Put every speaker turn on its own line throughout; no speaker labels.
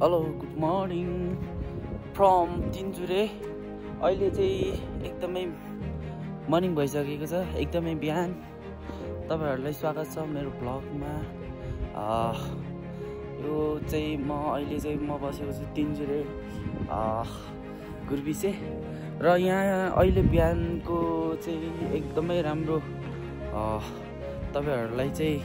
Hello good morning from Tinchuley. अहिले चाहिँ एकदमै मर्निङ भइसकेको छ, एकदमै बिहान। तपाईहरुलाई स्वागत छ मेरो ब्लगमा। यो चाहिँ म बसेको छु तिनचुरे गुर्बिसे र यहाँ अहिले बिहानको चाहिँ एकदमै राम्रो तपाईहरुलाई चाहिँ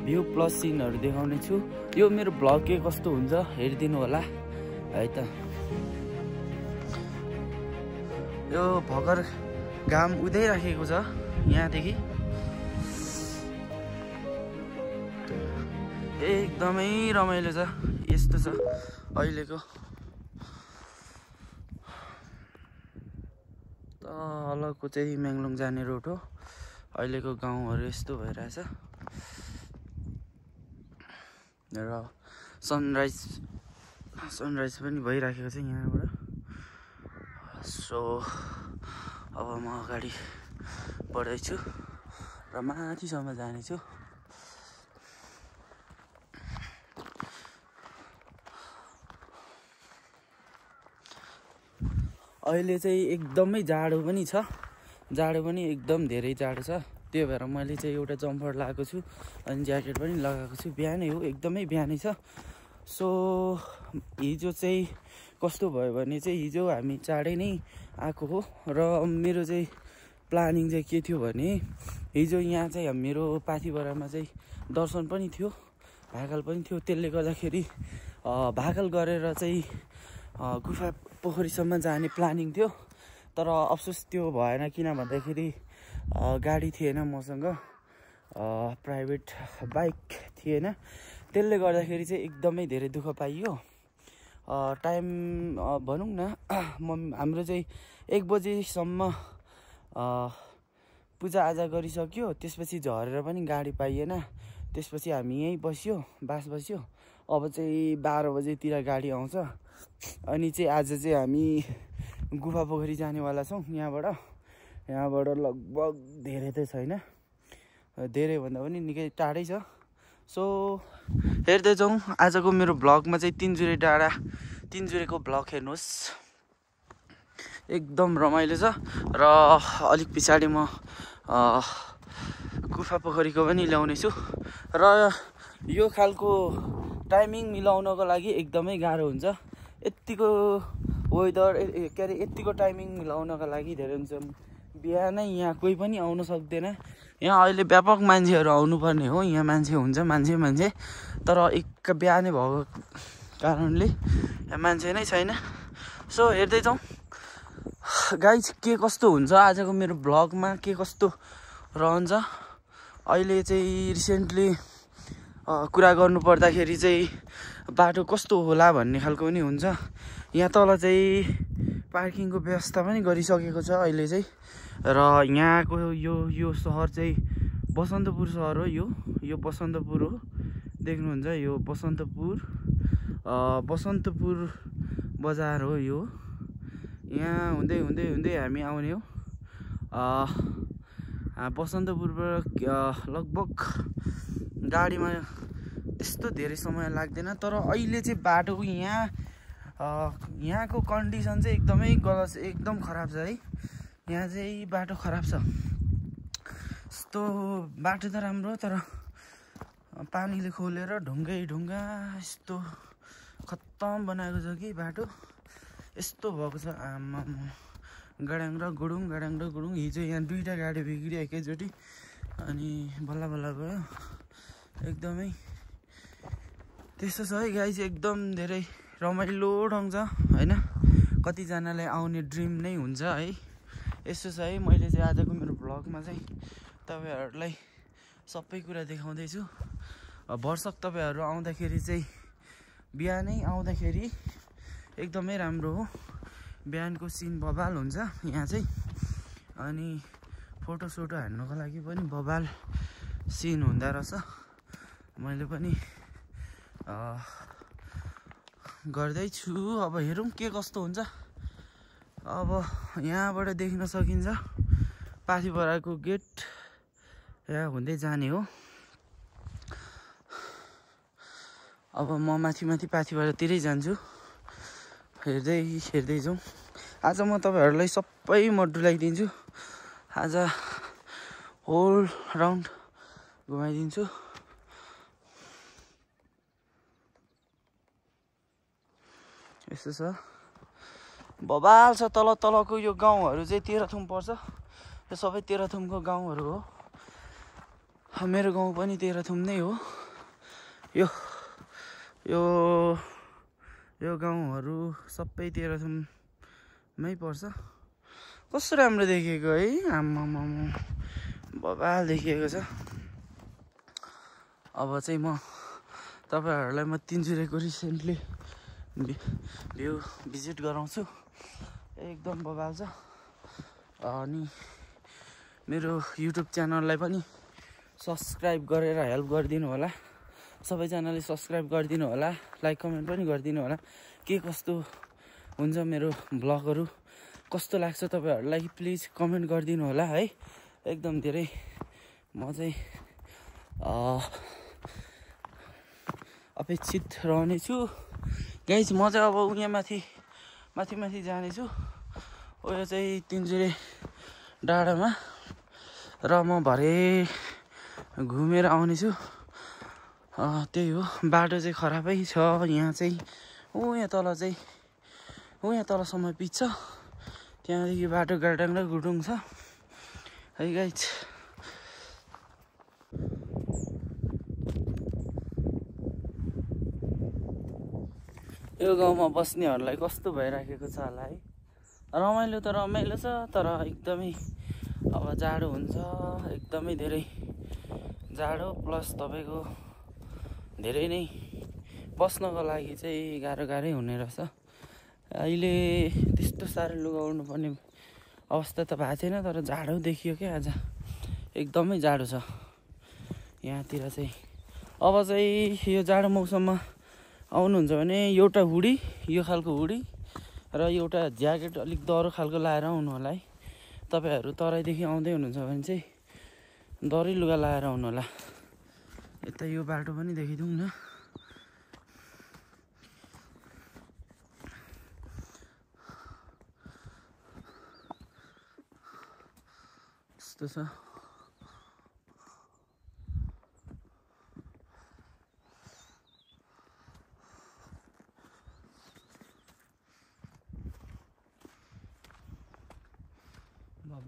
भ्यू प्लस सिनहरु देखाउने छु। यो मेरो ब्लग के कस्तो हुन्छ हेरिदिनु होला है त। यो भर्खर घाम उदाइराखेको छ यहाँदेखि, एकदमै रमाइलो छ। यस्तो छ अहिलेको तलको चाहिँ म्याङलोङ जाने रोड हो। अहिलेको गाउँहरु यस्तो भइरहेछ र सनराइज पनि भइराखेको छ यहाँबाट। सो अब म अगाडि बढ्दैछु र माथिसम्म जानेछु। अहिले चाहिँ एकदमै जाडो पनि छ, जाडो पनि एकदम धेरै जाडो छ। त्यो भएर मैले चाहिँ एउटा जम्पर लगाएको छु अनि ज्याकेट पनि लगाएको छु। बिहानै हो, एकदमै बिहानै छ। सो हिजो चाहिँ कस्तो भयो भने चाहिँ हिजो हामी चाँडै नै आएको हो र मेरो चाहिँ प्लानिङ चाहिँ के थियो भने हिजो यहाँ चाहिँ मेरो पाथिभरामा चाहिँ दर्शन पनि थियो, भाकल पनि थियो। त्यसले गर्दाखेरि भाकल गरेर चाहिँ गुफा पोखरीसम्म जाने प्लानिङ थियो। तर अफसोस त्यो भएन, किन भन्दाखेरि गाडी थिएन मसँग, प्राइभेट बाइक थिएन। त्यसले गर्दाखेरि चाहिँ एकदमै धेरै दुःख पाइयो। टाइम भनौँ न हाम्रो चाहिँ 1 बजेसम्म पूजाआजा गरिसक्यो। त्यसपछि झरेर पनि गाडी पाइएन। त्यसपछि हामी यहीँ बास बस्यो। अब चाहिँ 12 बजेतिर गाडी आउँछ। अनि चाहिँ आज चाहिँ हामी गुफा पोखरी जानेवाला छौँ। यहाँबाट लगभग धेरै त छैन, धेरै भन्दा पनि निकै टाढै छ। सो हेर्दै जाउँ। आजको मेरो ब्लगमा चाहिँ तिनचुरेको ब्लग हेर्नुहोस्, एकदम रमाइलो छ। र अलिक पछाडि म गुफा पोखरीको पनि ल्याउने छु। र यो खालको टाइमिङ मिलाउनको लागि एकदमै गाह्रो हुन्छ। यत्तिको वेदर यत्तिको टाइमिङ मिलाउनको लागि धेरै हुन्छ। बिहानै यहाँ कोही पनि आउन सक्दैन। यहाँ अहिले व्यापक मान्छेहरू आउनुपर्ने हो। यहाँ मान्छे हुन्छ, मान्छे तर एक बिहानै भएको कारणले यहाँ मान्छे नै छैन। सो हेर्दै जाउँ गाइज के कस्तो हुन्छ आजको मेरो ब्लगमा, के कस्तो रहन्छ। अहिले चाहिँ रिसेन्टली कुरा गर्नु पर्दाखेरि चाहिँ बाटो कस्तो होला भन्ने खालको पनि हुन्छ। यहाँ तल चाहिँ पार्किङको व्यवस्था पनि गरिसकेको छ अहिले चाहिँ। र यहाँको यो सहर चाहिँ बसन्तपुर सहर हो। यो बसन्तपुर हो, देख्नुहुन्छ यो बसन्तपुर बजार हो यो। यहाँ हुँदै हामी आउने हो। बसन्तपुरबाट लगभग गाडीमा त्यस्तो धेरै समय लाग्दैन। तर अहिले चाहिँ बाटोको यहाँको कन्डिसन चाहिँ एकदमै गलत, एकदम खराब छ है। यहाँ चाहिँ बाटो खराब छ। यस्तो बाटो त राम्रो, तर पानीले खोलेर ढुङ्गा यस्तो खत्तम बनाएको छ कि बाटो। यस्तो भएको छ आमा, गडाङ र गुडुङ। हिजो यहाँ 2टा गाडी बिग्रियो एकैचोटि, अनि बल्ल गयो। एकदमै त्यस्तो छ है गाइज। एकदम धेरै रमाइलो ठाउँ छ होइन। कतिजनालाई आउने ड्रिम नै हुन्छ है। यस्तो छ है। मैले चाहिँ आजको मेरो ब्लगमा चाहिँ तपाईहरुलाई सबै कुरा देखाउँदैछु। भरसक तपाईहरु आउँदाखेरि चाहिँ बिहानै आउँदाखेरि एकदमै राम्रो हो। बिहानको सिन बबाल हुन्छ यहाँ चाहिँ। अनि फोटोसोटो हान्नुको लागि पनि बबाल सिन हुँदो रहेछ। मैले पनि गर्दैछु। अब हेरौँ के कस्तो हुन्छ। अब यहाँबाट देख्न सकिन्छ पाथिभराको गेट यहाँ हुँदै जाने हो। अब म माथि पाथिबाट तिरै जान्छु। हेर्दै जाउँ। आज म तपाईँहरूलाई सबै म डुलाइदिन्छु। आज होल राउन्ड घुमाइदिन्छु। यस्तो छ, बबाल छ। तलको यो गाउँहरू चाहिँ तेह्रथुम पर्छ। यो सबै तेह्रथुमको गाउँहरू हो। मेरो गाउँ पनि तेह्रथुम नै हो। यो गाउँहरू सबै तेह्रथुममै पर्छ। कस्तो राम्रो देखिएको है, आम्मामा बबाल देखिएको छ। अब चाहिँ म तपाईँहरूलाई तिनचुरेको रिसेन्टली भ्यू भिजिट गराउँछु। एकदम बबाल छ। अनि मेरो युट्युब च्यानललाई पनि सब्सक्राइब गरेर हेल्प गरिदिनु होला। सबैजनाले सब्सक्राइब गरिदिनु होला, लाइक कमेन्ट पनि गरिदिनु होला। के कस्तो हुन्छ मेरो भ्लगहरू, कस्तो लाग्छ तपाईँहरूलाई प्लिज कमेन्ट गरिदिनु होला है। एकदम धेरै म चाहिँ अपेक्षित रहनेछु गाइस। म चाहिँ अब यहाँ माथि जानेछु। यो चाहिँ तिनचुरे डाँडामा, र म भरे घुमेर आउनेछु। त्यही हो, बाटो चाहिँ खराबै छ यहाँ चाहिँ। यहाँ तलसम्म पिच छ। त्यहाँदेखि बाटो गाडाङ र गुडुङ छ है गाइस। यो गाउँमा बस्नेहरूलाई कस्तो भइराखेको छ होला है। रमाइलो त रमाइलो छ, तर एकदमै अब जाडो हुन्छ। एकदमै धेरै जाडो, प्लस तपाईँको धेरै नै बस्नको लागि चाहिँ गाह्रै हुने रहेछ। अहिले त्यस्तो साह्रो लुगाउनु पर्ने अवस्था त भएको थिएन, तर जाडो देखियो क्या आज। एकदमै जाडो छ यहाँतिर चाहिँ। अब चाहिँ यो जाडो मौसममा आउनुहुन्छ भने एउटा हुडी, यो खालको हुडी र एउटा ज्याकेट अलिक दह्रो खालको लाएर आउनु होला है। तपाईँहरू तराईदेखि आउँदै हुनुहुन्छ भने चाहिँ दह्रै लुगा लाएर आउनु होला। यता यो बाटो पनि देखिदिउँ न। यस्तो छ।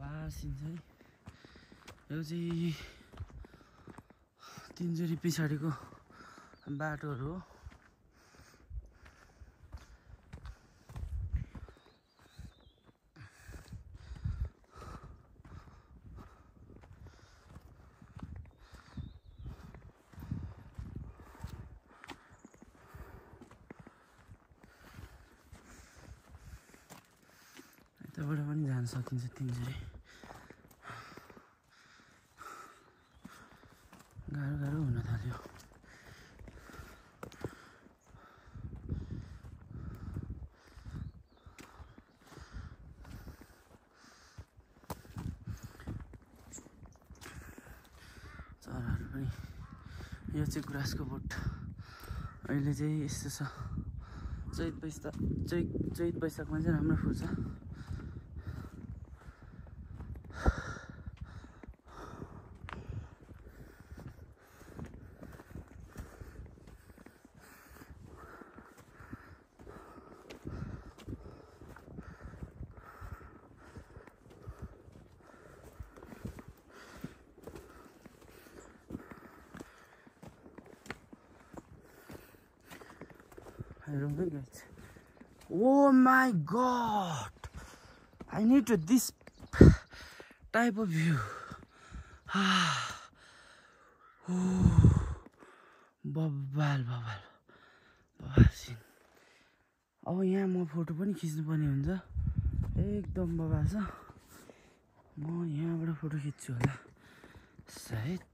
बासिन्छ है। यो चाहिँ तिनचुरे पछाडिको बाटोहरू हो। यताबाट पनि जान सकिन्छ तिनचुरे। गाह्रो हुन थाल्यो। चराहरू पनि। यो चाहिँ गुराँसको बोट। अहिले चाहिँ यस्तो छ, चैत वैशाखमा चाहिँ राम्रो फुल्छ। Oh my god, I need this type of view. बब्बाल सिन। अब यहाँ म फोटो पनि खिच्नुपर्ने हुन्छ। एकदम बब्बाल छ। म यहाँबाट फोटो खिच्छु होला सायद।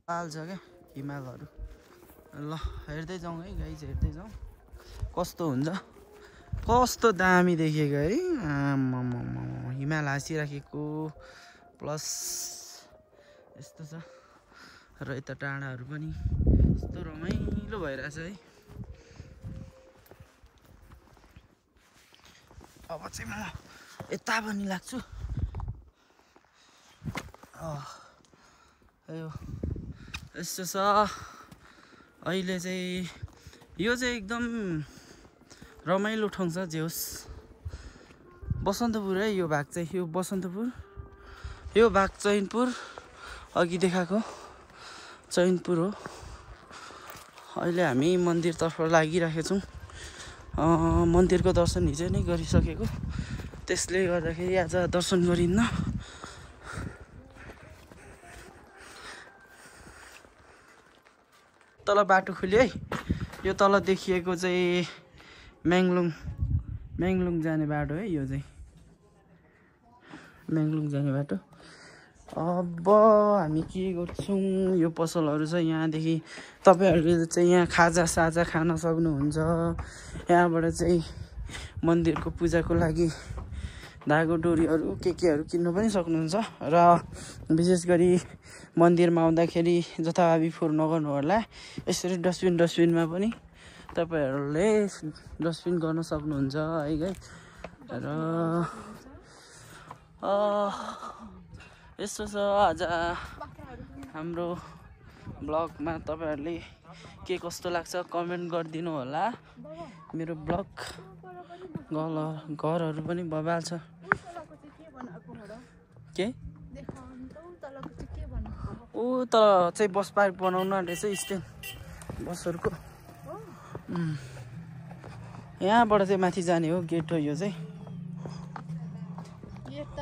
पाल्छ क्या हिमालहरू। ल हेर्दै जाउँ है गाइज, हेर्दै जाउँ कस्तो हुन्छ। कस्तो दामी देखेको है, आम्मामा हिमाल हाँसिराखेको प्लस यस्तो छ। र यता डाँडाहरू पनि यस्तो रमाइलो भइरहेछ है। अब चाहिँ म यता पनि लाग्छु। यो यस्तो छ अहिले चाहिँ, यो चाहिँ एकदम रमाइलो ठाउँ छ। जे होस् बसन्तपुर है यो भाग चाहिँ, यो बसन्तपुर, यो भाग चैनपुर, अघि देखाएको चैनपुर हो। अहिले हामी मन्दिरतर्फ लागिरहेका छौँ। मन्दिरको दर्शन हिजो नै गरिसकेको, त्यसले गर्दाखेरि आज दर्शन गरिन्न। तल बाटो खुल्यो है। यो तल देखिएको चाहिँ म्याङ्लुङ जाने बाटो है। यो चाहिँ म्याङ्लुङ जाने बाटो। अब हामी के गर्छौँ, यो पसलहरू छ यहाँदेखि तपाईँहरूले चाहिँ यहाँ खाजा साजा खान सक्नुहुन्छ। यहाँबाट चाहिँ मन्दिरको पूजाको लागि धागो डोरीहरू केहरू किन्नु पनि सक्नुहुन्छ। र विशेष गरी मन्दिरमा आउँदाखेरि जथाभावी फोहोर नगर्नु होला। यसरी डस्टबिनमा पनि तपाईँहरूले डस्टबिन गर्न सक्नुहुन्छ है। र यस्तो छ आज हाम्रो ब्लगमा। तपाईँहरूले के कस्तो लाग्छ कमेन्ट गरिदिनु होला। मेरो ब्लग घरहरू पनि बबाल छ। के ऊ तल चाहिँ बस पार्क बनाउनु रहेछ, स्ट्यान्ड बसहरूको। यहाँबाट चाहिँ माथि जाने हो गेट हो यो चाहिँ।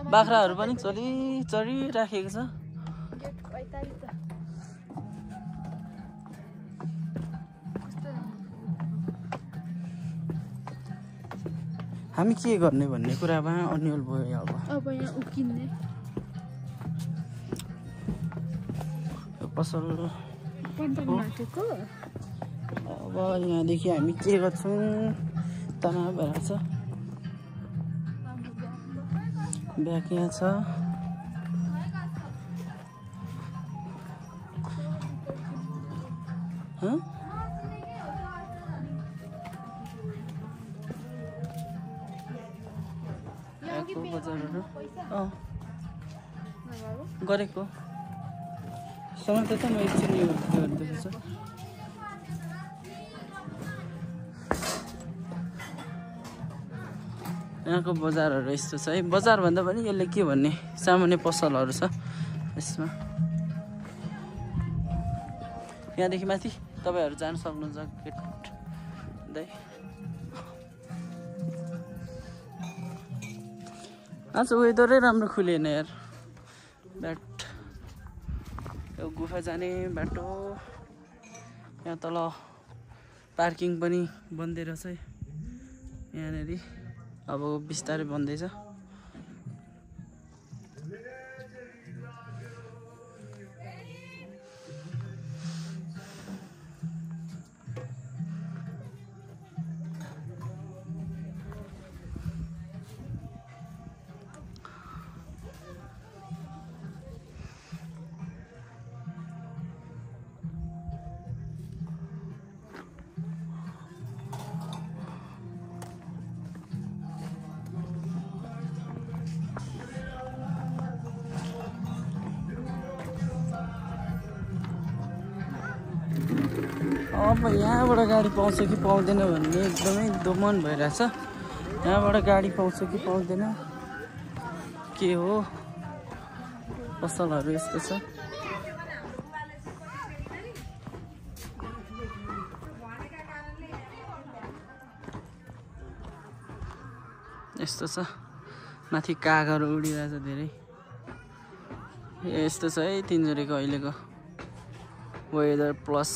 बाख्राहरू पनि चरिराखेको छ। हामी के गर्ने भन्ने कुरामा अन्यल भयो। अब यहाँ उकिन्ने पसल अब यहाँदेखि हामी के गर्छौँ तनाव भइरहेको छ। ब्याग यहाँ छ। बजारहरू गरेको समय त म एकछिन यो गर्दैछ। यहाँको बजारहरू यस्तो छ है। बजार भन्दा पनि यसले के भन्ने सामान्य पसलहरू छ यसमा। यहाँदेखि माथि तपाईँहरू जान सक्नुहुन्छ गेट हुँदै। आज वेदरै राम्रो खुलेन यार। यो गुफा जाने बाटो यहाँ तल पार्किङ पनि बन्दै रहेछ यहाँनिर। अब बिस्तारै बन्दैछ। अब यहाँबाट गाडी पाउँछ कि पाउँदैन भन्ने एकदमै दोमन भइरहेछ। यहाँबाट गाडी पाउँछ कि पाउँदैन के हो। पसलहरू यस्तो छ। यस्तो छ माथि कागहरू उडिरहेछ धेरै। यस्तो छ है तिनजुरेको अहिलेको वेदर प्लस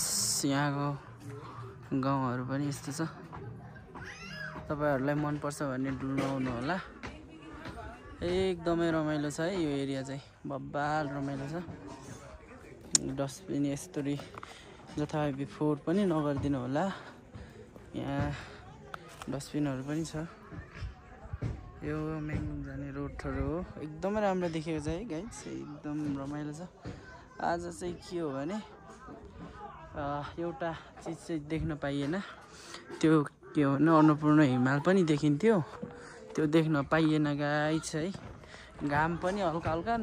यहाँको गाउँहरू पनि यस्तो छ। तपाईँहरूलाई मनपर्छ भने डुलाउनु होला। एकदमै रमाइलो छ है यो एरिया चाहिँ, बब्बाल रमाइलो छ। डस्टबिन यस्तरी जथाभावी फोहोर पनि नगरिदिनु होला। यहाँ डस्टबिनहरू पनि छ। यो मेङलुङ जाने रोडहरू हो। एकदमै राम्रो देखेको छ है गाइस, एकदम रमाइलो छ। आज चाहिँ के हो भने एउटा चिज चाहिँ देख्न पाइएन, त्यो के हो भने अन्नपूर्ण हिमाल पनि देखिन्थ्यो, त्यो देख्न पाइएन गाइस है। घाम पनि हल्का हल्का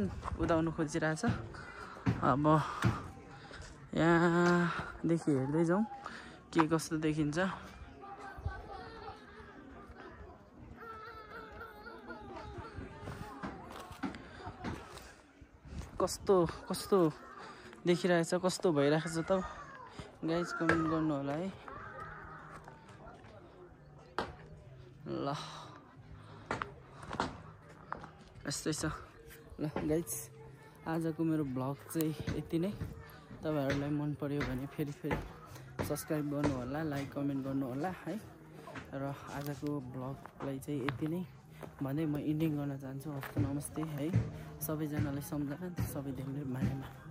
उदाउनु खोजिरहेछ। अब यहाँदेखि हेर्दै जाउँ के कस्तो देखिन्छ। कस्तो कस्तो देखिरहेछ, कस्तो भइरहेको छ त गाइस, कमेन्ट गर्नु होला है। ल यस्तै छ। ल गाइस, आजको मेरो भ्लग चाहिँ यति नै। तपाईहरुलाई मन पर्यो भने फेरि सब्स्क्राइब गर्नु होला, लाइक कमेन्ट गर्नु होला है। र आजको भ्लगलाई चाहिँ यति नै भन्दै म इन्डिङ गर्न चाहन्छु। हस्त नमस्ते है सबैजनालाई, सम्झना सबै धेरै मायामा।